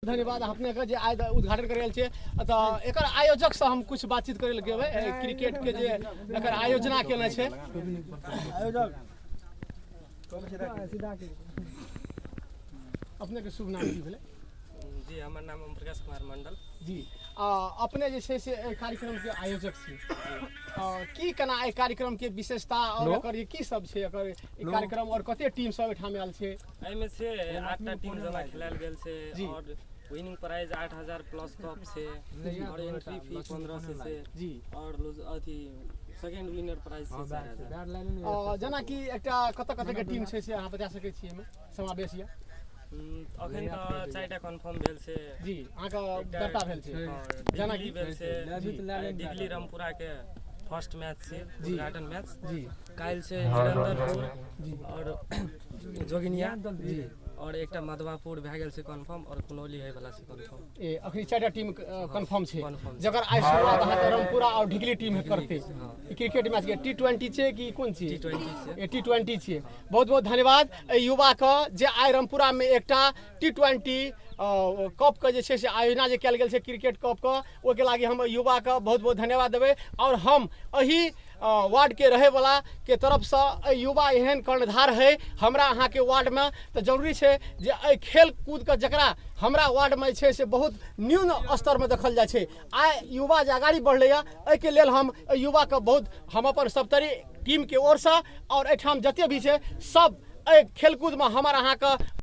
धन्यवाद अपने के जे आइ उद्घाटन करै छियै। तऽ एकर आयोजक से हम कुछ बातचीत करै लए गेबै, क्रिकेट के जे एकर आयोजना केने छै। अपने के शुभ नाम की भेलै? जी, हमर नाम ओम प्रकाश कुमार मंडल। जी, अपने जे छै से एहि कार्यक्रम के आयोजक छी। की केना एहि कार्यक्रम के विशेषता और एकर की सब छै, एकर ई कार्यक्रम और कते टीम सब एहिठाम आयल छै? एहिमे से 8टा टीम जमा खेलायल गेल छै जी। और विनिंग प्राइज 8000 प्लस कप छै और एंट्री फी 1500 छै और लूज अथी सेकंड विनर प्राइज छै 4000। जेनाकि एकटा कतऽ कतऽ के टीम छै से अहाँ बता सकै छी एहिमे समावेश यऽ? अखन तऽ 4टा कन्फर्म भेल छै। जी, अहाँके दर्ता भेल छै। जेना कि भेल छै डिगली रामपुरा के फर्स्ट मैच छै, उद्घाटन मैच काल्हि छै, निरंतरपुर और जोगिनिया और एकटा मधवापुर भए गेल छै कन्फर्म और कुनौली होय वाला छै कन्फर्म। ए अखनी 4टा टीम कन्फर्म छै, कन्फर्म। जकर आइ शुरुआत अहाँके रामपुरा और ढिकली टीम करतै। ई क्रिकेट मैच के टी20 छै कि कोन छी? टी20 छै। ए टी20 छियै। बहुत बहुत धन्यवाद एहि युवाके जे आइ रामपुरामे एकटा टी20 कपके जे छै से आयोजना जे कयल गेल छै क्रिकेट कपके, ओहिके लागि हम एहि युवाके बहुत बहुत धन्यवाद देबै। आओर हम एहि वार्डके रहैवला के तरफसँ एहि युवा एहन कर्णधार है हमरा अहाँके वार्डमे, तऽ जरूरी छै जे एहि खेल कूदके जकरा हमरा वार्डमे जे छै से बहुत न्यून स्तरमे देखल जाइ छै, आइ युवा जे अगाडि बढ़लैए एहिके लेल हम एहि युवाके बहुत हम अपन सप्तरी टीमके ओरसँ आओर एहिठाम जते भी छै सब एहि खेलकूदमे हमर अहाँके